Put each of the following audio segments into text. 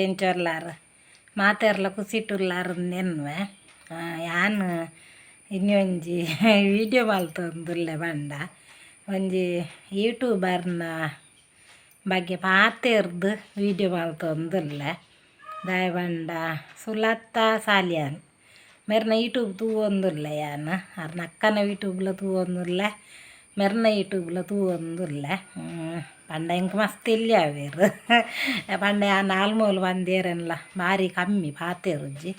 ಎಂಚೊಲ್ಲಾರ್ ಮಾತೆರ್ಲ ಕುಸಿಟುಲ್ಲಾರ್ ಎನ್ನುವೆ. ಯಾನ್ ಇನಿ ಒಂಜಿ ವಿಡಿಯೋ ಮಲ್ತೊಂದುಲ್ಲೆ ಪಂಡ ಒಂಜಿ ಯೂಟ್ಯೂಬರ್ನ ಬಗ್ಗೆ ಪಾತೆರ್ದ್ ವಿಡಿಯೋ ಮಲ್ತೊಂದುಲ್ಲೆ. ದಾಯೆ ಪಂಡ ಸುಲತಾ ಸಾಲಿಯಾನ್ ಮೆರ್ನ ಯೂಟ್ಯೂಬ್ ತೂವೊಂದುಲ್ಲೆ ಯಾನ್. ಅರ್ನ ಅಕ್ಕನ ಯೂಟ್ಯೂಬ್ಲ ತೂವೊಂದುಲ್ಲೆ, ಮೆರ್ನ ಯೂಟ್ಯೂಬ್ಲ ತೂವೊಂದುಲ್ಲೆ. ಪಂಡ ಎಂಕ್ ಮಸ್ತ್ ಎಲ್ಯ ಆವೆರ್. ಪಂಡ ಯಾನ್ ಆಲ್ಮೋಲು ಪಂದೇರೆನ್ಲ ಬಾರಿ ಕಮ್ಮಿ ಪಾತೆರುಜಿ.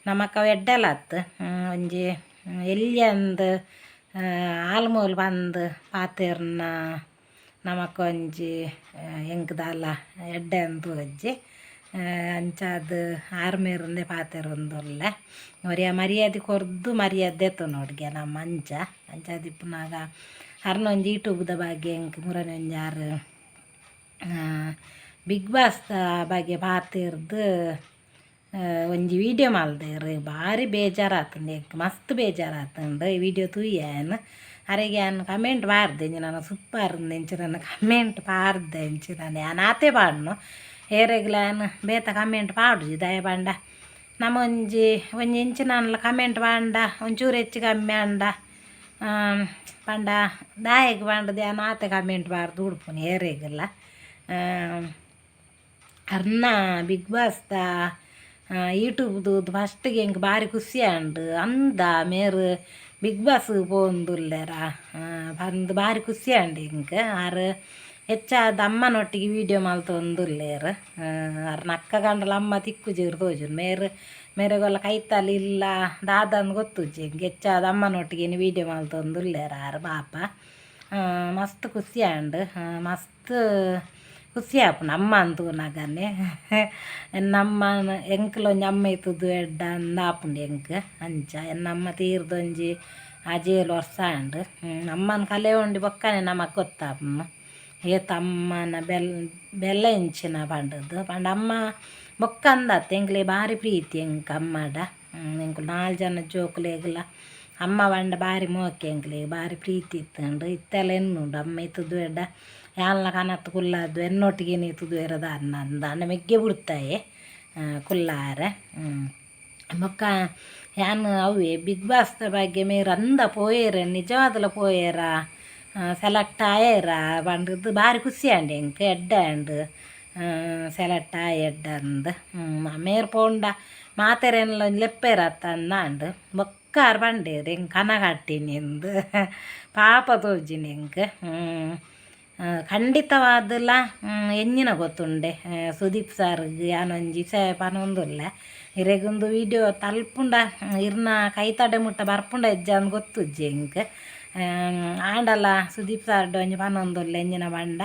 ನಮಕ್ ಅವು ಎಡ್ಡೆಲತ್ತು. ಒಂಜಿ ಎಲ್ಯಂದ್ ಆಲ್ಮೋಲು ಪಂದ್ ಪಾತೆರ್ನ ನಮಕ್ ಒಂಜಿ ಎಂಕ್ ದಾಲ ಎಡ್ಡೆ ಅಂದ್ ತೋಜಿ. ಅಂಚಾದ್ ಆರ್ ಮೇರುಂದೆ ಪಾತೆರೊಂದುಲ್ಲೆ. ಒರಿಯ ಮರ್ಯಾದೆ ಕೊರ್ದು ಮರ್ಯಾದೆ ದೆತ್ತೊನೊಡ್ಗೆ ನಮ್ಮ ಅಂಚ ಅಂಚಾದ್ ಇಪ್ಪುನಾಗ ಅರ್ನ ಒಂಜಿ ಯೂಟ್ಯೂಬ್ದ ಬಗ್ಗೆ ಎಂಕ್ ಮುರನಿ ಒಂಜಿ ಆರ್ ಬಿಗ್ ಬಾಸ್ದ ಬಗ್ಗೆ ಪಾತೆರ್ದು ಒಂಜಿ ವೀಡಿಯೋ ಮಲ್ದೆರ್. ಭಾರಿ ಬೇಜಾರಾತುಂಡು ಎಂಕ್, ಮಸ್ತ್ ಬೇಜಾರಾತುಂಡು. ಈ ವೀಡಿಯೋ ತೂಯೆ ಯಾನ್. ಅರೆಗ್ ಯಾನ್ ಕಮೆಂಟ್ ಪಾಡ್ದೆ, ಇಂಚ ನನ ಸೂಪರ್ ಇಂಚ ನನ್ನ ಕಮೆಂಟ್ ಪಾಡ್ದೆ. ಇಂಚ ನಾನು ಯಾನ್ ಆತೆ ಪಾಡ್ನು, ಏರೆಗ್ಲ ಯಾನ್ ಬೇತೆ ಕಮೆಂಟ್ ಪಾಡುಜಿ. ದಾಯೆ ಪಂಡ ನಮ ಒಂಜಿ ಒಂಜಿ ಇಂಚಿನನ್ಲ ಕಮೆಂಟ್ ಪಾಂಡ ಒಂಚೂರು ಹೆಚ್ಚು ಕಮ್ಮಿ ಆಂಡ ಪಂಡ ದಾಯೆಗ್ ಪಂಡ್ದ್ ಯಾನ್ ಆತೆ ಕಮೆಂಟ್ ಪಾಡ್ದು ಉಡ್ಪುನಿ ಏರೆಗ್ಲ. ಅರ್ನ ಬಿಗ್ ಬಾಸ್ದ ಯೂಟ್ಯೂಬ್ ತೂದು ಫಸ್ಟಿಗೆ ಎಂಕ್ ಬಾರಿ ಖುಷಿ ಆಂಡ್. ಅಂದ ಮೇರ್ ಬಿಗ್ ಬಾಸ್ ಪೋವೊಂದುಲ್ಲೆರ ಪಂದ್ ಬಾರಿ ಖುಷಿ ಆಂಡ್ ಎಂಕ್. ಆರ್ ಹೆಚ್ಚಾದ್ ಅಮ್ಮನೊಟ್ಟಿಗೆ ವೀಡಿಯೋ ಮಲ್ತೊಂದುಲ್ಲೆರ್. ಅರ್ನ ಅಕ್ಕಗಂಡಲ ಅಮ್ಮ ತಿಕ್ಕುಜೆರ್ ತೋಜುಂಡು. ಮೇರ್ ಮೇರೆಗೊಲ್ಲ ಕೈತಲ್ ಇಲ್ಲ ದಾದಂದ್ ಗೊತ್ತುಜ್ಜಿ ಎಂಕ್. ಹೆಚ್ಚಾದ್ ಅಮ್ಮನೊಟ್ಟಿಗೆ ವೀಡಿಯೋ ಮಲ್ತೊಂದುಲ್ಲೆರ್ ಆರ್ ಪಾಪ. ಮಸ್ತ್ ಖುಷಿ ಆಂಡ್, ಮಸ್ತ್ ಖುಷಿ ಆಪುಂಡು ಅಮ್ಮನ್ ತೂನಗನೆ. ಎನ್ನಮ್ಮನ ಎಂಕ್ಲ ಒಂಜಿ ಅಮ್ಮ ಇತ್ತುದು ಎಡ್ಡೆ ಅಂದ್ ಆಪುಂಡು ಎಂಕ್ ಅಂಚ. ಎನ್ನಮ್ಮ ತೀರ್ದೊಂಜಿ ಆಜೇಳು ವರ್ಷ ಆಂಡ್. ಅಮ್ಮನ ಕಲೆವೊಂಡಿ ಬೊಕ್ಕನೆ ನಮಕ್ ಗೊತ್ತಾಪುಂಡು ಏತ್ ಅಮ್ಮನ ಬೆಲೆ ಎಂಚಿನ ಪಂಡುದು. ಪಂಡ ಅಮ್ಮ ಬೊಕ್ಕ ಅಂದತ್ತೆ ಎಂಕ್ಲೆ ಬಾರಿ ಪ್ರೀತಿ ಎಂಕ್ ಅಮ್ಮಡ. ಎಂಕುಲು ನಾಲ್ ಜನ ಜೋಕುಲೆಗ್ಲ ಅಮ್ಮ ಪಂಡ ಬಾರಿ ಮೋಕೆ, ಎಂಕ್ಲೆಗ್ ಬಾರಿ ಪ್ರೀತಿ ಇತ್ತುಂಡು. ಇತ್ತೆಲ ಎನ್ನುಂಡು ಅಮ್ಮ ಇತ್ತುದು ಎಡ್ಡೆ, ಯಾನ್ಲ ಕನತ್ ಕುಲ್ಲಾದು ಎನ್ನೊಟ್ಟಿಗೆ ಇತ್ತುದು ದಾನ್ನ ಅಂದ್. ಆಂಡ ಮೆಗ್ಗೆ ಬುಡ್ತಾಯೆ ಕುಲ್ಲಾರೆ. ಬೊಕ್ಕ ಯಾನ್ ಅವ್ವೆ ಬಿಗ್ ಬಾಸ್ದ ಬಗ್ಗೆ ಮೇರ್ ಅಂದ ಪೋಯೆರ್, ನಿಜವಾದಲ ಪೋಯೆರಾ, ಸೆಲೆಕ್ಟ್ ಆಯೆರಾ ಪಂಡುದು ಬಾರಿ ಖುಷಿ ಆಂಡ್ ಎಂಕ್. ಎಡ್ಡೆ ಆಂಡ್, ಸೆಲೆಕ್ಟ್ ಆಯೆ ಎಡ್ಡೆ ಅಂದ್. ಮೇರ್ ಪೋಂಡ ಮಾತೆರೆನ್ಲ ಒಂಜಿ ಲೆಪ್ಪೆರ್ ಅತ್ತ ಅಂದ್. ಬೊಕ್ಕ ಆರ್ ಪಂಡೆರ್ ಎಂಕ್ ಕನ ಕಟ್ಟಿನಿ ಅಂದ್. ಪಾಪ ತೋಜಿಂಡ್ ಎಂಕ್. ಖಂಡಿತವಾದಲ ಎಂಜಿನ ಗೊತ್ತುಂಡೆ ಸುದೀಪ್ ಸರ್ಗ್ ಯಾನೊಂಜಿ ವಿಷಯ ಪನೊಂದುಲ್ಲೆ. ಇರೆಗೊಂದು ವೀಡಿಯೋ ತಲ್ಪುಂಡ, ಇರ್ನ ಕೈತಡೆ ಮುಟ್ಟ ಬರ್ಪುಂಡ ಇಜ್ಜಂದ್ ಗೊತ್ತುಜ್ಜಿ ಎಂಕ್. ಆಂಡಲ ಸುದೀಪ್ ಸರ್ಡ ಒಂಜಿ ಪನೊಂದುಲ್ಲೆ, ಎಂಜಿನ ಪಂಡ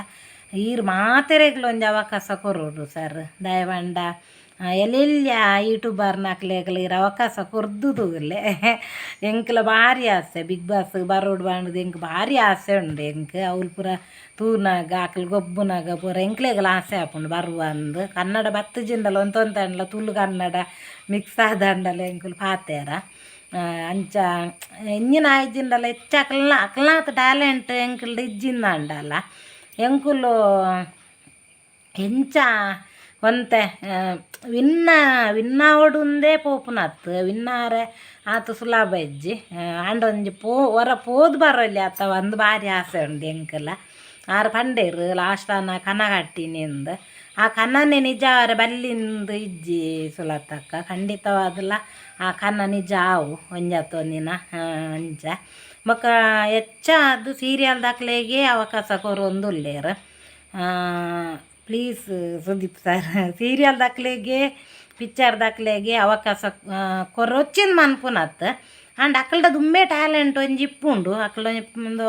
ಈರ್ ಮಾತೆರೆಗ್ಲ ಒಂಜಿ ಅವಕಾಶ ಕೊರೊಡು ಸರ್. ದಾಯೆ ಪಂಡ ಎಲ್ಲೆಲ್ಯ ಯೂಟ್ಯೂಬರ್ನಕ್ಲೆಗ್ಲ ಇರ್ ಅವಕಾಶ ಕೊರ್ದು ತೂಲೆ. ಎಂಕ್ಲ ಭಾರಿ ಆಸೆ ಬಿಗ್ ಬಾಸ್ ಬರೋಡು ಪಂಡುದು. ಎಂಕ್ ಭಾರಿ ಆಸೆ ಉಂಡು ಎಂಕ್. ಅವ್ಲು ಪೂರ ತೂನಗ, ಅಕ್ಲು ಗೊಬ್ಬುನಗ ಪೂರ ಎಂಕ್ಲೆಗ್ಲ ಆಸೆ ಆಪುಂಡು ಬರುವ ಅಂದ್. ಕನ್ನಡ ಬತ್ತುಜಿಂಡಲ ಒಂತೊಂತಂಡಲ ತುಳು ಕನ್ನಡ ಮಿಕ್ಸ್ ಆದಂಡಲ ಎಂಕುಲು ಪಾತೆರ. ಅಂಚ ಎಂಜಿನ ಆಯ್ಜಿಂಡಲ ಹೆಚ್ಚ ಅಕ್ಲ್ನ ಅಕ್ಲ್ನಾತ್ ಟ್ಯಾಲೆಂಟ್ ಎಂಕಲ್ಡ ಇಜ್ಜಿಂದಾಂಡಲ ಎಂಕುಲು ಎಂಚ ಒಂತೆ ವಿನ್ನ ವಿನ್ನಾವೊಡುಂದೇ ಪೋಪುನತ್. ವಿನ್ನಾರೆ ಆತ್ ಸುಲಭ ಇಜ್ಜಿ. ಆಂಡ ಒಂಜಿ ಒರ ಪೋದು ಬರೊಲಿ ಅತ್ತ ಅಂದ್ ಬಾರಿ ಆಸೆ ಉಂಡು ಎಂಕಲ. ಆರ್ ಪಂಡೆರ್ ಲಾಸ್ಟ್ ಆನ ಕನ ಕಟ್ಟಿನಿ ಅಂದ್. ಆ ಕನನೆ ನಿಜ ಆವರೆ ಬಲ್ಲಿಂದ್ ಇಜ್ಜಿ ಸುಲತಕ್ಕ. ಖಂಡಿತವಾದಲ ಆ ಕನ ನಿಜ ಆವು ಒಂಜತ್ ಒಂದಿನ ಅಂಚ. ಬೊಕ್ಕ ಹೆಚ್ಚಾದ್ ಸೀರಿಯಲ್ದಕ್ಲೆಗೆ ಅವಕಾಶ ಕೊರೊಂದುಲ್ಲೆರ್. Please Sudeep sir, ಸೀರಿಯಲ್ದಕ್ಲೆಗೆ ಪಿಕ್ಚರ್ದಕ್ಲೆಗೆ ಅವಕಾಶ ಕೊರೊಚ್ಚಿಂದ್ ಮನ್ಪುನತ್. ಆಂಡ ಅಕಲ್ಡ ದುಂಬೆ ಟ್ಯಾಲೆಂಟ್ ಒಂಜಿ ಇಪ್ಪುಂಡು. ಅಕ್ಲ ಒಂದು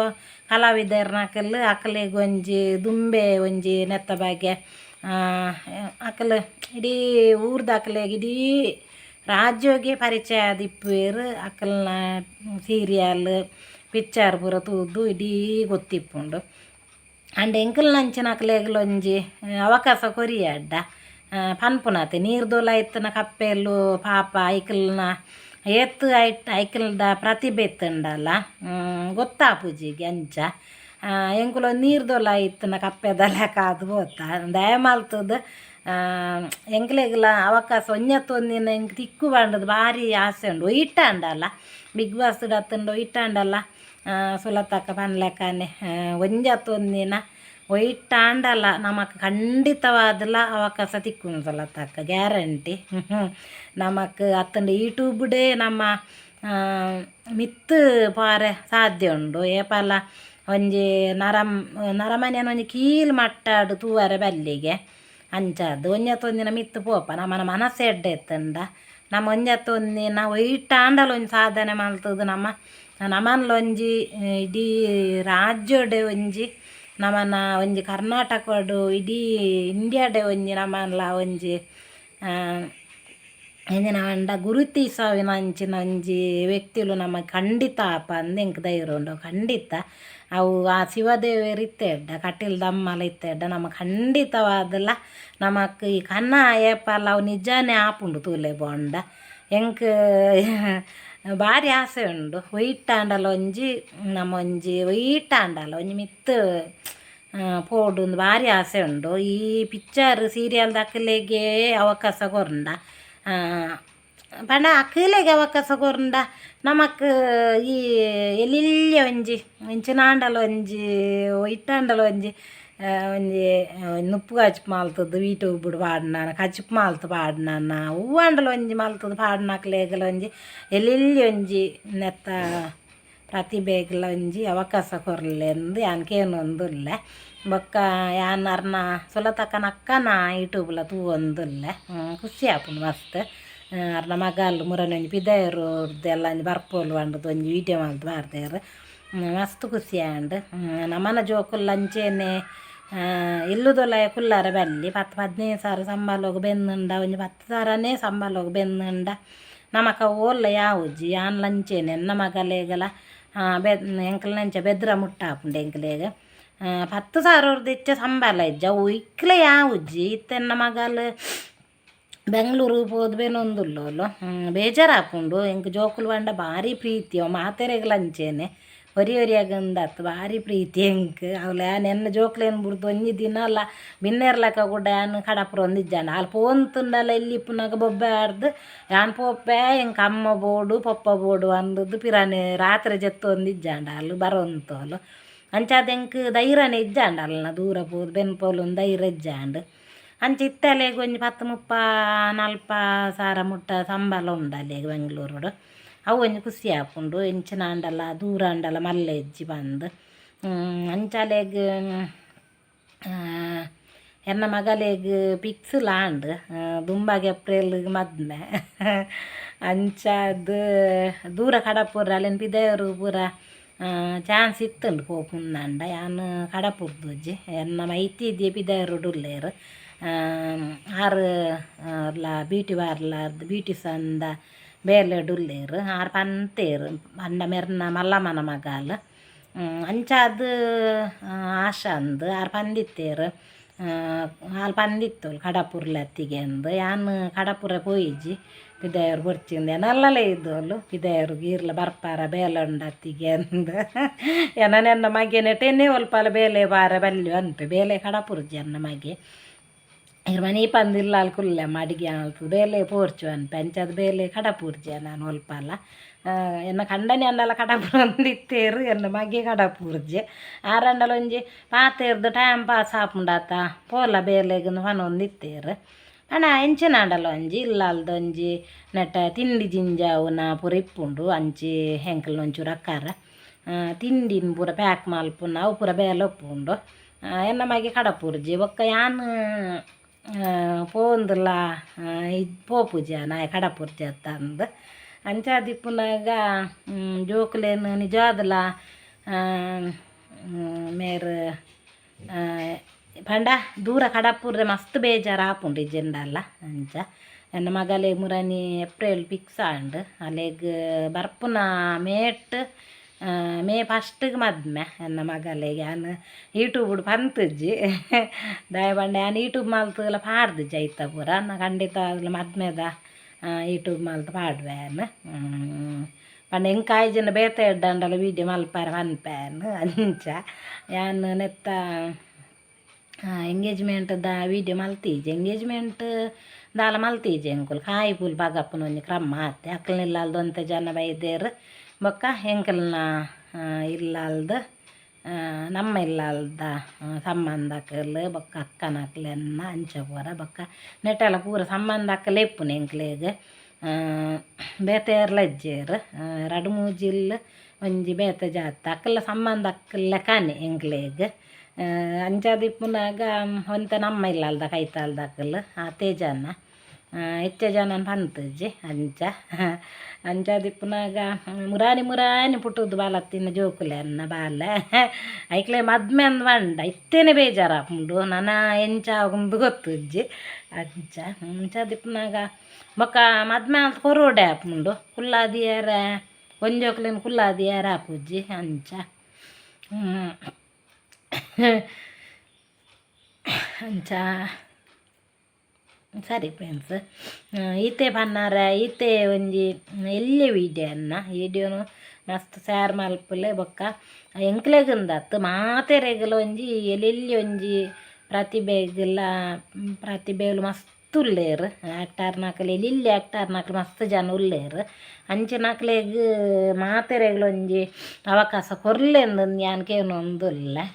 ಕಲಾವಿದರ್ನಕಲ್ ಅಕ್ಲೆಗ್ ಒಂಜಿ ದುಂಬೆ ಒಂಜಿ ನೆತ್ತ ಬಗ್ಗೆ ಅಕಲ್ ಇಡೀ ಊರ್ದಕ್ಲೆಗ್ ಇಡೀ ರಾಜ್ಯೋಗೆ ಪರಿಚಯ ಆದಿಪ್ಪುವೆರ್. ಅಕಲ್ನ ಸೀರಿಯಲ್ ಪಿಕ್ಚರ್ ಪೂರ ತೂದು ಇಡೀ ಗೊತ್ತಿಪ್ಪುಂಡು. ಆಂಡ ಎಂಕಲ್ನಂಚಿನಕ್ಲೆಗ್ಲ ಒಂಜಿ ಅವಕಾಶ ಕೊರಿಯಡ್ಡ ಪನ್ಪುನಾತೆ. ನೀರ್ದೋಲ ಇತ್ತಿನ ಕಪ್ಪೆಲು ಪಾಪ ಐಕಲ್ನ ಏತ್ ಐಟ್ ಐಕಲ್ದ ಪ್ರತಿಭೆ ಇತ್ತುಂಡಲ ಗೊತ್ತಾಪುಜಿಗೆ ಅಂಚ. ಎಂಕುಲು ನೀರ್ದೋಲ ಇತ್ತಿನ ಕಪ್ಪೆದ ಲೆಕ್ಕ ಆದ್ ಪೋತ. ದಯಮಲ್ತುದು ಎಂಕ್ಲೆಗ್ಲ ಅವಕಾಶ ಒಂಜತ್ ಒಂದಿನ ಎಂಕ್ ತಿಕ್ಕು ಪಂಡದ್ ಬಾರಿ ಆಸೆ ಉಂಡು. ಒಯ್ಟಾಂಡಲ ಬಿಗ್ ಬಾಸ್ ಅತ್ತಂಡ ಒಯ್ಟಾಂಡಲ ಸುಲತಕ್ಕ ಪನ್ಲೆಕ್ಕನೆ ಒಂಜತ್ ಒಂದಿನ ಒಯ್ಟಾಂಡಲ ನಮಕ್ ಖಂಡಿತವಾದಲ ಅವಕಾಶ ತಿಕ್ಕುಂಡು ಸುಲತಕ್ಕ, ಗ್ಯಾರಂಟಿ. ನಮಕ್ ಅತ್ತಂಡ ಯೂಟ್ಯೂಬ್ಡೇ ನಮ್ಮ ಮಿತ್ತ್ ಪಾರೆ ಸಾಧ್ಯ ಉಂಡು. ಏಪಲ ಒಂಜಿ ನರಮ್ ನರಮನಿಯನ ಒಂಜಿ ಕೀಲ್ ಮಟ್ಟಾಡ್ ತೂವರೆ ಬಲ್ಲಿಗೆ. ಅಂಚಾದ್ ಒಂಜತ್ ಒಂದಿನ ಮಿತ್ತ್ ಪೋಪ. ನಮನ ಮನಸ್ಸು ಎಡ್ಡೆ ಇತ್ತುಂಡ ನಮ್ಮ ಒಂಜತ್ ಒಂದಿನ ಒಯ್ಟಾಂಡಲ ಒಂಜಿ ಸಾಧನೆ ಮಲ್ತುದು ನಮ್ಮ ನಮನ್ಲ ಒಂಜಿ ಇಡೀ ರಾಜ್ಯಡೆ ಒಂಜಿ ನಮನ ಒಂಜಿ ಕರ್ನಾಟಕಡು ಇಡೀ ಇಂಡಿಯಾಡೆ ಒಂಜಿ ನಮನ್ಲ ಒಂಜಿ ಎಂಚಿನ ಪಂಡ ಗುರುತಿಸವಿನ ಅಂಚಿನ ಒಂಜಿ ವ್ಯಕ್ತಿಲು ನಮ ಖಂಡಿತ ಆಪ ಅಂದ್ ಎಂಕ್ ಧೈರ್ಯ ಉಂಡು. ಖಂಡಿತ ಅವು ಆ ಶಿವದೇವೆರ್ ಇತ್ತೆಡ್ಡ ಕಟೀಲ್ ದಮ್ಮಲ ಇತ್ತೆಡ್ಡ ನಮ ಖಂಡಿತವಾದಲ ನಮಕ್ ಈ ಕನ ಏಪಲ ಅವು ನಿಜಾನೇ ಆಪುಂಡು ತೂಲೆ ಪೋಂಡ. ಎಂಕ್ ಬಾರಿ ಆಸೆ ಉಂಡು. ಒಯ್ಟಾಂಡಲ ಒಂಜಿ ನಮ್ಮ ಒಂಜಿ ಒಯ್ಟಾಂಡಲ ಒಂಜಿ ಮಿತ್ತ್ ಪೋಡುಂದು ಬಾರಿ ಆಸೆ ಉಂಡು. ಈ ಪಿಕ್ಚರ್ ಸೀರಿಯಲ್ ದಕಲೆಗೆ ಅವಕಾಶ ಕೊರ್ಂಡ ಪಂಡ ಅಕಲೆಗ್ ಅವಕಾಶ ಕೊರ್ಂಡ ನಮಕ್ ಈ ಎಲ್ಲಿಲ್ಯ ಒಂಜಿ ಎಂಚಿನಾಂಡಲ ಒಂಜಿ ಒಯ್ಟಾಂಡಲ ಒಂಜಿ ಒಂಜಿ ನುಪ್ಪು ಕಜಿಪು ಮಲ್ತುದು ಯೂಟ್ಯೂಬ್ಡ್ ಪಾಡ್ನನ ಕಜಿಪು ಮಲ್ತ್ ಪಾಡ್ನನ ಒವ್ವಾಂಡಲ ಒಂಜಿ ಮಲ್ತುದು ಪಾಡ್ನಕ್ಲೆಗ್ಲ ಒಂಜಿ ಎಲ್ಲಿಲ್ಯ ಒಂಜಿ ನೆತ್ತ ಪ್ರತಿಭೆಗ್ಲ ಒಂಜಿ ಅವಕಾಶ ಕೊರ್ಲೆಂದ್ ಯಾನ್ ಕೇನೊಂದುಲ್ಲೆ. ಬೊಕ್ಕ ಯಾನ್ ಅರ್ನ ಸುಲತಕ್ಕನ ಅಕ್ಕನ ಯೂಟ್ಯೂಬ್ಲ ತೂವೊಂದುಲ್ಲೆ. ಖುಷಿ ಆಪುಂಡು ಮಸ್ತ್. ಅರ್ನ ಮಗಲ್ ಮುರನಿ ಒಂಜಿ ಪಿದಯೂರುರ್ದು ಎಲ್ಲ ಒಂಜಿ ಬರ್ಪೊಲು ಪಂಡುದು ಒಂಜಿ ವೀಡಿಯೋ ಮಲ್ತ್ ಪಾಡ್ದೆರ್. ಮಸ್ತ್ ಖುಷಿ ಆಂಡ್. ನಮನ ಜೋಕುಲು ಅಂಚೆನೆ ಇಲ್ಲುದೊಲಯ ಕುಲ್ಲರೆ ಬಲ್ಲಿ 10 15 ಸಾರ ಸಂಬಲೊಗು ಬೆಂದುಂಡ ಒಂಜಿ 10 ಸಾರನೇ ಸಂಬಲೊಗು ಬೆಂದುಂಡ ನಮಕ ಓಲ್ಲ ಯಾವುಜಿ. ಯಾನ್ಲ ಅಂಚೆನೆ ಎನ್ನ ಮಗಲೆಗಲ ಎಂಕಲ್ನಂಚ ಬೆದ್ರ ಮುಟ್ಟ ಆಪುಂಡು ಎಂಕ್ಲೆಗ್. 10 ಸಾರೊರ್ದು ಎಚ್ಚ ಸಂಬಲ ಇಜ್ಜಿ ಅವು ಇಕ್ಲೆ ಯಾವುಜಿ. ಇತ್ತೆ ಎನ್ನ ಮಗಲ್ ಬೆಂಗ್ಳೂರುಗು ಪೋದು ಬೆನೊಂದುಲ್ಲೋಲು. ಬೇಜಾರಾಪುಂಡು. ಎಂಕ್ ಜೋಕುಲು ಪಂಡ ಬಾರಿ ಪ್ರೀತಿ. ಅವು ಮಾತೆರೆಗ್ಲ ಅಂಚೆನೆ ಒರಿ ಒರಿಯಗ್ ಉಂದತ್ ಬಾರಿ ಪ್ರೀತಿ ಎಂಕ್. ಅವ್ಲು ಯಾನ್ ಎನ್ನ ಜೋಕ್ಲೆನ್ ಬುಡ್ದು ಒಂಜಿ ದಿನಲ ಬಿನ್ನೆರ್ಲಕ ಕೂಡ ಯಾನ್ ಕಡಪುರೊಂದಿಜ್ಜಾಂಡ್. ಆಲ್ ಪೋಂತುಂಡಲ ಎಲ್ಲಿ ಇಪ್ಪುನಗ ಬೊಬ್ಬೆ ಪಾಡ್ದ್ ಯಾನ್ ಪೋಪೆ ಎಂಕ್ ಅಮ್ಮ ಬೋಡು ಪೊಪ್ಪ ಬೋಡು ಅಂದುದು ಪಿರಾನೆ ರಾತ್ರೆ ಜೆತ್ತೊಂದಿಜ್ಜಾಂಡ್ ಆಲ್ ಬರೊಂತೋಲು. ಅಂಚಾದ್ ಎಂಕ್ ಧೈರ್ಯನೇ ಇಜ್ಜಾಂಡ್ ಅಲ್ನ ದೂರ ಪೋದು ಬೆನ್ಪೊಲುಂದು ಧೈರ್ಯ ಇಜ್ಜಾಂಡ್. ಅಂಚ ಇತ್ತೆ ಅಲೆಗ್ ಒಂಜಿ 10 30 ನಲ್ಪ ಸಾರ ಮುಟ್ಟ ಸಂಬಲ ಉಂಡು ಅಲೆಗ್ ಬೆಂಗ್ಳೂರುಡು. ಅವು ಒಂಜಿ ಖುಷಿ ಆಪುಂಡು. ಎಂಚಿನ ಆಂಡಲ ದೂರ ಆಂಡಲ ಮಲ್ಲೆ ಇಜ್ಜಿ ಪಂದ್. ಅಂಚ ಅಲೆಗ್ ಎನ್ನ ಮಗಲೆಗ್ ಫಿಕ್ಸ್ಲ ಆಂಡ್. ದುಂಬಗ್ ಏಪ್ರಿಲ್ಗ್ ಮದ್ಮೆ. ಅಂಚಾದ್ ದೂರ ಕಡಪುರ ಅಲೆನ್ ಪಿದಯೂರು ಪೂರ ಚಾನ್ಸ್ ಇತ್ತುಂಡು ಪೋಪುಂದಾಂಡ ಯಾನ್ ಕಡಪುರ್ದುಜಿ. ಎನ್ನ ಮೈತಿದಿ ಪಿದಯೂರುಡು ಉಲ್ಲೆರ್. ಆರ್ ಲ ಬ್ಯೂಟಿ ಪಾರ್ಲರ್ದ ಬ್ಯೂಟಿಷನ್ದ ಬೇಲೆಡ್ ಉಲ್ಲೆರ್. ಆರ್ ಪಂತೇರ್ ಪಂಡ ಮೆರ್ನ ಮಲ್ಲಮ್ಮನ ಮಗಲ್. ಅಂಚಾದ್ ಆಶಾ ಅಂದ್ ಆರ್ ಪಂದಿತ್ತೆರ್. ಆಲ್ ಪಂದಿತ್ತೋಲು ಕಡಪುರ್ಲತ್ತಿಗೆ ಅಂದ್. ಯಾನ್ ಕಡಪುರ ಪೋಯಿಜಿ ಪಿದಯೂರು ಬೊರ್ಚಿಂದ್ ಎನಲ್ಲಲೇ ಇದ್ದೋಲು ಪಿದಯೂರುಗು ಈರ್ಲ ಬರ್ಪಾರ ಬೇಲೆ ಉಂಡತ್ತಿಗೆ ಅಂದ್. ಎನನ್ ಎನ್ನ ಮಗೆ ನೆಟೆನೇ ಒಲ್ಪಲ ಬೇಲೆ ಬಾರ ಬಲ್ಲಿ ಅನ್ಪೆ ಬೇಲೆ ಕಡಪುರ್ಜಿ ಎನ್ನ ಮಗೆ. ಇರ್ ಮನೀ ಪಂದ್ ಇಲ್ಲಾಲ್ ಕುಲ್ಲೆ ಅಡಿಗೆ ಮಲ್ತುದು ಬೇಲೆ ಪೋರ್ಚು ಅನ್ಪೆ. ಅಂಚಾದ್ ಬೇಲೆ ಕಡಪುರ್ಜೆ ನಾನು ಒಲ್ಪಲ. ಎನ್ನ ಕಂಡನಿ ಅಂಡಲ ಕಡಪುರೊಂದಿತ್ತೆರ್ ಎನ್ನ ಮಗೆ ಕಡಪುರ್ಜೆ. ಆರಂಡಲ ಒಂಜಿ ಪಾತೆರ್ದ್ ಟೈಮ್ ಪಾಸ್ ಆಪುಂಡತ ಪೋಲ ಬೇಲೆಗ್ ಪನೊಂದಿತ್ತೆರ್. ಆಂಡ ಎಂಚಿನಾಂಡಲ ಒಂಜಿ ಇಲ್ಲಾಲ್ದ ಒಂಜಿ ನೆಟ ತಿಂಡಿ ಜಿಂಜಾವುನ ಪೂರ ಇಪ್ಪುಂಡು. ಅಂಚಿ ಎಂಕಲ್ನ ಒಂಚೂರು ಅಕ್ಕಾರ ತಿಂಡಿನ್ ಪೂರ ಪ್ಯಾಕ್ ಮಲ್ಪುನ ಅವು ಪೂರ ಬೇಲೆ ಉಪ್ಪುಂಡು. ಎನ್ನ ಮಗೆ ಕಡಪುರ್ಜಿ. ಬೊಕ್ಕ ಯಾನ್ ಪೋವೊಂದುಲ್ಲ ಪೋಪುಜಿ ಯಾನ್ ಆಯೆ ಕಡಪುರ್ಜಿ ಅತ್ತಂದ್. ಅಂಚಾದ್ ಇಪ್ಪುನಗ ಜೋಕುಲೆನ್ ನಿಜವಾದ್ಲ ಮೇರ್ ಪಂಡ ದೂರ ಕಡಪುರ್ರೆ ಮಸ್ತ್ ಬೇಜಾರು ಆಪುಂಡು ಇಜ್ಜಿಂಡಲ. ಅಂಚ ಎನ್ನ ಮಗಲೆಗ್ ಮುರನಿ ಏಪ್ರಿಲ್ ಫಿಕ್ಸ್ ಆಂಡ್. ಅಲೆಗ್ ಬರ್ಪುನ ಮೇಟ್ ಮೇ ಫಸ್ಟ್ಗೆ ಮದ್ಮೆ ಎನ್ನ ಮಗಲೆಗ್. ಯಾನ್ ಯೂಟ್ಯೂಬ್ಡ್ ಪಂತುಜಿ ದಾಯೆ ಪಂಡ ಯಾನ್ ಯೂಟ್ಯೂಬ್ ಮಲ್ತುಲ ಪಾಡ್ದಿಜ್ಜಿ ಐತ ಪೂರ. ಖಂಡಿತ ಮದ್ಮೆದ ಯೂಟ್ಯೂಬ್ ಮಲ್ತ್ ಪಾಡುವೆ ಯಾನ್. ಪಂಡ ಎಂಕ್ ಆಯ್ಜಿಂಡ ಬೇತೆ ಎಡ್ಡೆ ಆಂಡಲ ವೀಡಿಯೋ ಮಲ್ಪರೆ ಪನ್ಪೆ ಯಾನ್. ಅಂಚ ಯಾನ್ ನೆತ್ತ Engagement ದ ವೀಡಿಯೋ ಮಲ್ತೀಜಿ ಎಂಗೇಜ್ಮೆಂಟ್ ದಾಲ ಮಲ್ತೀಜಿ ಎಂಕುಲು ಕಾಯಿ ಪೂಲು ಪಗಪ್ಪುನ ಒಂಜಿ ಕ್ರಮ ಆತೆ ಅಕ್ಲ್ನ ಇಲ್ಲಲ್ದು ಒಂತೆ ಜನ ಬೈದೆರ್ ಬೊಕ್ಕ ಎಂಕಲ್ನ ಇಲ್ಲಲ್ದು ನಮ್ಮ ಇಲ್ಲಲ್ದ ಸಂಬಂಧಕುಲು ಬೊಕ್ಕ ಅಕ್ಕನಕ್ಲೆನ ಅಂಚ ಪೂರ ಬೊಕ್ಕ ನೆಟಲ ಪೂರ ಸಂಬಂಧಕ್ಕಲೆ ಇಪ್ಪುನು ಎಂಕ್ಲೆಗ್ ಬೇತೆ ಏರ್ಲ ಇಜ್ಜೆರ್ ರಡ್ಡ್ ಮೂಜಿ ಇಲ್ಲ್ ಒಂಜಿ ಬೇತೆ ಜಾತಿ ಅಕಲ್ನ ಸಂಬಂಧ ಅಕ್ಕಲ್ ಲೆಕ್ಕನೆ ಎಂಕ್ಲೆಗ್ ಅಂಚಾದ್ ಇಪ್ಪುನಗ ಒಂತೆ ನಮ್ಮ ಇಲ್ಲಲ್ದ ಕೈತಲ್ದಕುಲು ಆತೇ ಜನ ಹೆಚ್ಚ ಜನನ್ ಪಂತುಜಿ ಅಂಚ ಅಂಚಾದ್ ಇಪ್ಪುನಗ ಮುರಾನಿ ಮುರಾನಿ ಪುಟ್ಟುದು ಬಲತ್ತಿನ ಜೋಕುಲೆನ್ನ ಬಾಲೆ ಐಕ್ಲೆ ಮದ್ಮೆ ಅಂದ್ ಪಂಡ ಇತ್ತೆನೆ ಬೇಜಾರಾಪುಂಡು ನನ ಎಂಚ ಆವುಂದು ಗೊತ್ತುಜ್ಜಿ ಅಂಚ ಅಂಚಾದ್ ಇಪ್ಪುನಗ ಬೊಕ್ಕ ಮದ್ಮೆ ಆತ್ ಕೊರೊಡೆ ಆಪುಂಡು ಕುಲ್ಲಾದಿಯೆರೆ ಒಂಜೋಕ್ಲೆನ್ ಕುಲ್ಲಾದಿಯೆರೆ ಆಪುಜಿ ಅಂಚ ಅಂಚ ಸರಿ ಫ್ರೆಂಡ್ಸ್ ಈತೆ ಪನ್ನಾರ ಈತೆ ಒಂಜಿ ಎಲ್ಯ ವೀಡಿಯೋ ಎನ್ನ ವೀಡಿಯೋನು ಮಸ್ತ್ ಶೇರ್ ಮಲ್ಪುಲೆ ಬೊಕ್ಕ ಎಂಕ್ಲೆಗುಂದತ್ತು ಮಾತೆರೆಗುಲ ಒಂಜಿ ಎಲ್ಲೆಲ್ಲಿ ಒಂಜಿ ಪ್ರತಿಭೆಗುಲ ಪ್ರತಿಭೆಲು ಮಸ್ತ್ ಉಲ್ಲೆರ್ ಆಕ್ಟರ್ನಕುಲು ಎಲ್ಲೆಲ್ಲಿ ಆಕ್ಟರ್ನಕುಲು ಮಸ್ತ್ ಜನ ಉಲ್ಲೆರ್ ಅಂಚಿನಕ್ಲೆಗ್ ಮಾತೆರೆಗ್ಲ ಒಂಜಿ ಅವಕಾಶ ಕೊರ್ಲೆಂದು ಯಾನ್ ಕೇನೊಂದುಲ್ಲೆ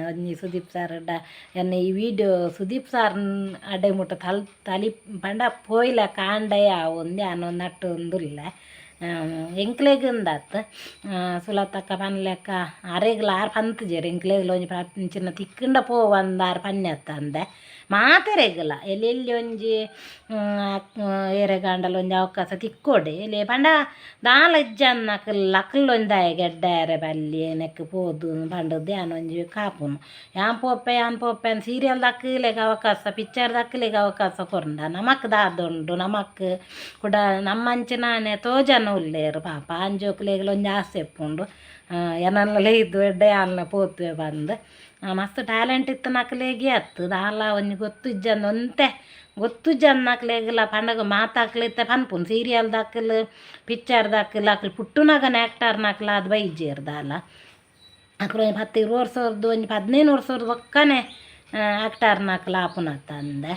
ಒಂಜಿ ಸುದೀಪ್ ಸರ್ಡ ಎನ್ನ ಈ ವೀಡಿಯೋ ಸುದೀಪ್ ಸರ್ ಅಡೆ ಮುಟ್ಟ ತಲ್ ತಲಿ ಪಂಡ ಪೋಯಿಲೆಕ್ಕ ಆಂಡ ಯಾವು ಯಾನ್ ನಟ್ಟೊಂದುಲ್ಲೆ ಎಂಕ್ಲೆಗ್ ಉಂದತ್ ಸುಲತಕ್ಕ ಪನ್ಲೆಕ್ಕ ಅರೆಗ್ಲ ಆರ್ ಪಂತುಜೆರ್ ಎಂಕ್ಲೆಗ್ಲ ಒಂಜಿ ಇಂಚಿನ ತಿಕ್ಕುಂಡ ಪೋವಂದ್ ಆರ್ ಪನ್ಯತ್ತಂದೆ ಮಾತೆರೆಗ್ಲ ಎಲ್ಲೆಲ್ಲಿ ಒಂಜಿ ಏರೆಗಾಂಡಲ ಒಂಜಿ ಅವಕಾಶ ತಿಕ್ಕೊಡೆ ಎಲ್ಲಿ ಪಂಡ ದಾಲ ಇಜ್ಜಂದಿನಕುಲು ಅಕುಲು ಒಂಜಿ ದಾಯೆಗ್ ಎಡ್ಡೆ ಬಲ್ಲಿ ನೆಕ್ಕ್ ಪೋದು ಪಂಡುದು ಯಾನ್ ಒಂಜಿ ಕಾಪುನು ಯಾನ್ ಪೋಪೆ ಯಾನ್ ಪೋಪೆ ಅಂದ್ ಸೀರಿಯಲ್ ದಕ್ಕುಲೆಗ್ ಅವಕಾಶ ಪಿಕ್ಚರ್ ದಕ್ಕುಲೆಗ್ ಅವಕಾಶ ಕೊರ್ಂಡ ನಮಕ್ ದಾದ ಉಂಡು ನಮಕ್ ಕುಡ ನಮ್ಮಂಚಿನಾನೆ ಎತೋ ಜನ ಉಲ್ಲೆರ್ ಪಾಪ ಆಂಜೋಕುಲೆಗ್ಲ ಒಂಜಿ ಆಸೆ ಇಪ್ಪುಂಡು ಎನನ್ಲ ಇದ್ದು ಎಡ್ಡೆ ಯಾನ್ಲ ಪೋತುವೆ ಪಂದ್ ಮಸ್ತ್ ಟ್ಯಾಲೆಂಟ್ ಇತ್ತಿನಕ್ಲೆಗೆ ಅತ್ತು ದಾಲ ಒಂಜಿ ಗೊತ್ತುಜ್ಜಂದ್ ಒಂತೆ ಗೊತ್ತುಜ್ಜಂದಿನಕ್ಲೆಗ್ಲ ಪಂಡಗ ಮಾತಾಕ್ಲು ಇತ್ತೆ ಪನ್ಪುನು ಸೀರಿಯಲ್ ದಕ್ಕುಲು ಪಿಕ್ಚರ್ ದಕ್ಕುಲು ಅಕ್ಲು ಪುಟ್ಟುನಗನೆ ಆ್ಯಕ್ಟರ್ನಕ್ಲು ಆದ್ ಬೈಜೆರ್ ದಾಲ ಅಕುಲು ಒಂಜಿ ಪತ್ತ್ ಇರ್ವ ವರ್ಸೊರ್ದು ಒಂಜಿ 15 ವರ್ಸೊರ್ದು ಬೊಕ್ಕನೆ ಆಕ್ಟರ್ನಕ್ಲು ಆಪುನತ್ತಂದೆ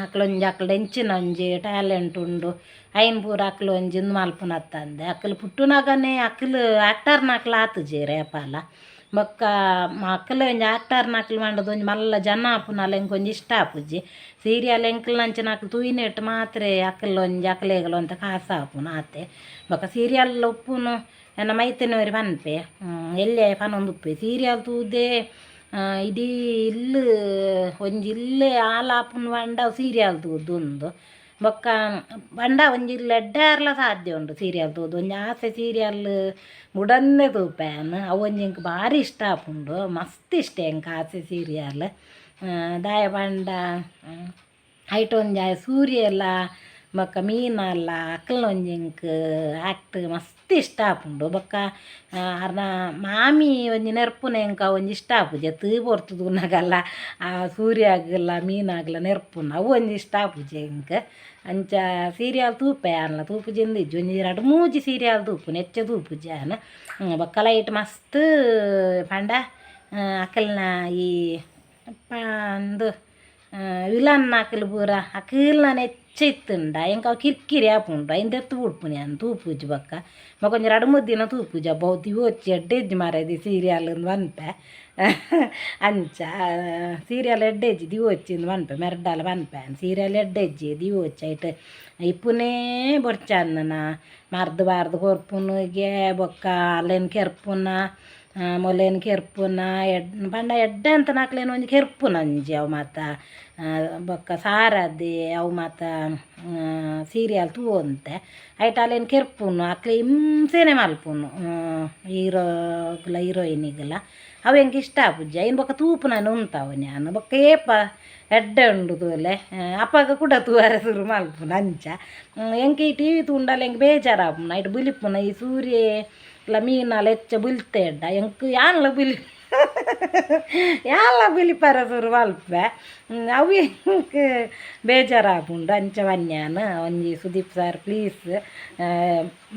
ಅಕ್ಲೊಂಜಿ ಅಕ್ಲ್ಡ ಎಂಚಿನ ಒಂಜಿ ಟ್ಯಾಲೆಂಟ್ ಉಂಡು ಐನ್ ಪೂರ ಅಕ್ಲು ಒಂಜಿ ಉಂದು ಮಲ್ಪುನತ್ತಂದೆ ಅಕ್ಲು ಪುಟ್ಟುನಗನೆ ಅಕ್ಲು ಆಕ್ಟರ್ನಕ್ಲು ಆತುಜೆರ್ ಏಪಲ ಬೊಕ್ಕ ಅಕ್ಲು ಒಂಜಿ ಆಕ್ಟರ್ನಕ್ಲು ಪಂಡುದು ಒಂಜಿ ಮಲ್ಲ ಜನ ಆಪುನಲ ಎಂಕ್ ಒಂಜಿ ಇಷ್ಟ ಆಪುಜಿ ಸೀರಿಯಲ್ ಎಂಕ್ಲ್ನಂಚಿನಕ್ಲು ತೂಯಿನೆಟ್ ಮಾತ್ರೆ ಅಕ್ಲು ಒಂಜಿ ಅಕ್ಲೆಗ್ಲ ಒಂತೆ ಕಾಸು ಆಪುನು ಆತೆ ಬೊಕ್ಕ ಸೀರಿಯಲ್ ಉಪ್ಪುನು ಎನ್ನ ಮೈತಿನವರ್ ಪನ್ಪೆ ಎಲ್ಯ ಪನೊಂದುಪ್ಪೆ ಸೀರಿಯಲ್ ತೂದೇ ಇಡೀ ಇಲ್ಲ್ ಒಂಜಿ ಇಲ್ಲೇ ಹಾಳಾಪುನು ಪಂಡ ಅವು ಸೀರಿಯಲ್ ತೂದು ಉಂದು ಬೊಕ್ಕ ಪಂಡ ಒಂಜಿ ಇಲ್ಲ್ ಎಡ್ಡೆ ಆರ್ಲ ಸಾಧ್ಯ ಉಂಡು ಸೀರಿಯಲ್ ತೂದು ಒಂಜಿ ಆಸೆ ಸೀರಿಯಲ್ ಬುಡಂದೆ ತೂಪೆ ಯಾನ್ ಅವು ಒಂಜಿ ಎಂಕ್ ಬಾರಿ ಇಷ್ಟ ಆಪುಂಡು ಮಸ್ತ್ ಇಷ್ಟ ಎಂಕ್ ಆಸೆ ಸೀರಿಯಲ್ ದಾಯೆ ಪಂಡ ಐಟ್ ಒಂಜಿ ಆಯೆ ಸೂರ್ಯೆಲ ಬೊಕ್ಕ ಮೀನಾಲ ಅಕಲ್ನ ಒಂಜಿ ಎಂಕ್ ಆ್ಯಕ್ಟ್ ಮಸ್ತ್ ಇಷ್ಟ ಆಪುಂಡು ಬೊಕ್ಕ ಆರ್ನ ಮಾಮಿ ಒಂಜಿ ನೆರ್ಪುನ ಎಂಕ್ ಅವು ಒಂಜಿ ಇಷ್ಟ ಆಪುಜಿ ಏತ್ ಪೊರ್ತು ತೂನಗಲ ಆ ಸೂರ್ಯಗ್ಲ ಮೀನಾಗ್ಲ ನೆರ್ಪುನ ಅವು ಒಂಜಿ ಇಷ್ಟ ಆಪುಜಿ ಎಂಕ್ ಅಂಚ ಸೀರಿಯಲ್ ತೂಪೆ ಯಾನ್ಲ ತೂಪುಜಿಂದ್ ಇಜ್ಜಿ ಒಂಜಿ ರಡ್ಡ್ ಮೂಜಿ ಸೀರಿಯಲ್ ತೂಪುನು ಹೆಚ್ಚ ತೂಪುಜಿ ಯಾನ್ ಬೊಕ್ಕ ಲೈಟ್ ಮಸ್ತ್ ಪಂಡ ಅಕಲ್ನ ಈ ಉಂದು ವಿಲನ್ ಅಕುಲು ಪೂರ ಅಕಲ್ನ ಹೆಚ್ಚ ಇತ್ತುಂಡ ಎಂಕ್ ಅವು ಕಿರಿಕಿರಿ ಆಪುಂಡು ಐನ್ ದೆತ್ತ್ ಬುಡ್ಪುನಿ ಯಾನ್ ತೂಪುಜಿ ಬೊಕ್ಕ ಬೊಕ ಒಂಜಿ ರಡ್ಡ್ ಮೂಜಿ ದಿನ ತೂಪುಜಿ ಅಬ್ಬಾ ದಿವೊಚ್ಚಿ ಎಡ್ಡೆ ಇಜ್ಜಿ ಮಾರಾಯ್ದಿ ಸೀರಿಯಲ್ ಇಂದ್ ಪನ್ಪೆ ಅಂಚ ಸೀರಿಯಲ್ ಎಡ್ಡೆ ಇಜ್ಜಿ ದಿವೊಚ್ಚಿ ಇಂದ್ ಪನ್ಪೆ ಮೆರ್ಡಾಲ ಪನ್ಪೆ ಯಾನ್ ಸೀರಿಯಲ್ ಎಡ್ಡೆ ಇಜ್ಜಿ ದಿವೊಚ್ಚಿ ಐಟ್ ಇಪ್ಪುನೇ ಬೊಡ್ಚಾಂದನ ಮರ್ದ್ ಪಾರ್ದ್ ಕೊರ್ಪುನುಗೆ ಬೊಕ್ಕ ಅಲೆನ್ ಕೆರ್ಪುನ ಮೊಲೆನ್ ಕೆರ್ಪುನ ಪಂಡ ಎಡ್ಡೆ ಅಂತಿನಕ್ಲೆನ್ ಒಂಜಿ ಕೆರ್ಪುನ ಒಂಜಿ ಅವು ಮಾತ ಬೊಕ್ಕ ಸಾರದೆ ಅವು ಮಾತ ಸೀರಿಯಲ್ ತೂವೊಂತೆ ಐಟ್ ಅಲೆನ್ ಕೆರ್ಪುನು ಅಕ್ಲೆ ಹಿಂಸೆನೆ ಮಲ್ಪುನು ಹೀರೋಗ್ಲ ಹೀರೋಯಿನಿಗ್ಲ ಅವು ಎಂಕ್ ಇಷ್ಟ ಆಪುಜಿ ಐನ್ ಬೊಕ್ಕ ತೂಪುನನೆ ಉಂತಾವು ಯಾನ್ ಬೊಕ್ಕ ಏಪ ಎಡ್ಡೆ ಉಂಡು ತೂಲೆ ಅಪಗ ಕುಡ ತೂವರೆ ಸುರು ಮಲ್ಪುನು ಅಂಚ ಎಂಕ್ ಈ ಟಿವಿ ತೂಂಡಲ ಎಂಕ್ ಬೇಜಾರಾಪುಂಡು ಐಟ್ ಬುಲಿಪುನ ಈ ಸೂರ್ಯೆ ಲ ಮೀನಾಲ ಹೆಚ್ಚ ಬುಲ್ತೆರ್ಡ ಎಂಕ್ ಯಾನ್ಲ ಬುಲಿ ಯಾನ್ಲ ಬುಲಿಪರ ಸುರು ಮಲ್ಪೆ. ಅವು ಎಂಕ್ ಬೇಜಾರಾಪುಂಡು. ಅಂಚ ಪನ್ಯಾನ್ ಒಂಜಿ ಸುದೀಪ್ ಸರ್ ಪ್ಲೀಸ್,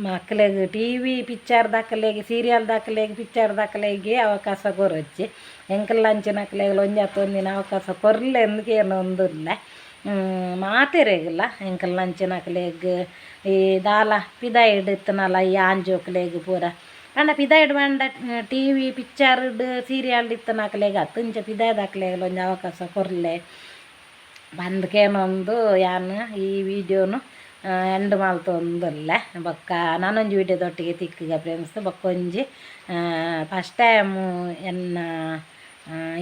ಮಕ್ಲೆಗ್ ಟಿ ವಿ ಪಿಕ್ಚರ್ ದಕಲೆಗ್, ಸೀರಿಯಲ್ ದಕಲೆಗ್, ಪಿಕ್ಚರ್ ದಕಲೆಗೆ ಅವಕಾಶ ಕೊರೊಚ್ಚಿ, ಎಂಕಲ್ಲ ಅಂಚಿನಕ್ಲೆಗ್ ಒಂಜಿ ಒಂದಿನ ಅವಕಾಶ ಕೊರ್ಲೆಂದು ಕೇನೊಂದುಲ್ಲೆ. ಮಾತೆರೆಗ್ಲ, ಎಂಕಲ್ನ ಅಂಚಿನಕ್ಲೆಗ್, ಈ ದಾಲ ಪಿದಾಯಿಡ್ ಇತ್ತನಲ ಈ ಆಂಜೋಕ್ಲೆಗ್ ಪೂರ ಪಂಡ, ಪಿದಾಯಿಡ್ ಪಂಡ ಟಿ ವಿ ಪಿಕ್ಚರ್ಡ್ ಸೀರಿಯಲ್ ಇತ್ತನಕ್ಲೆಗ್ ಅತ್ತ್, ಇಂಚ ಪಿದಾಯ್ದಕ್ಲೆಗ್ ಒಂಜಿ ಅವಕಾಶ ಕೊರ್ಲೆ ಪಂದ್ ಕೇನೊಂದು ಯಾನ್ ಈ ವಿಡಿಯೋನು ಎಂಡ್ ಮಲ್ತೊಂದುಲ್ಲೆ. ಬೊಕ್ಕ ನನೊಂಜಿ ವಿಡಿಯೋದೊಟ್ಟಿಗೆ ತಿಕ್ಕುಗ ಫ್ರೆಂಡ್ಸ್. ಬೊಕ್ಕ ಒಂಜಿ ಫಸ್ಟ್ ಟೈಮು ಎನ್ನ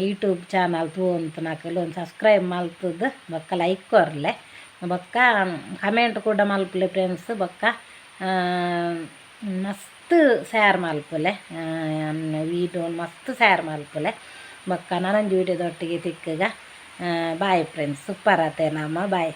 ಯೂಟ್ಯೂಬ್ ಚಾನಲ್ ತೂವೊಂತನಕುಲು ಒಂದು ಸಬ್ಸ್ಕ್ರೈಬ್ ಮಲ್ತುದು ಬೊಕ್ಕ ಲೈಕ್ ಕೊರ್ಲೆ, ಬೊಕ್ಕ ಕಮೆಂಟ್ ಕೂಡ ಮಲ್ಪುಲೆ ಫ್ರೆಂಡ್ಸ್. ಬೊಕ್ಕ ಮಸ್ತ್ ಶೇರ್ ಮಲ್ಪುಲೆ, ವೀಡಿಯೋ ಮಸ್ತ್ ಶೇರ್ ಮಲ್ಪುಲೆ. ಬೊಕ್ಕ ನನೊಂಜಿ ವೀಡಿಯೋದೊಟ್ಟಿಗೆ ತಿಕ್ಕುಗ. Bye friends. ಸೂಪರ್ ಆತೆ ನಮ್ಮ. ಬಾಯ್.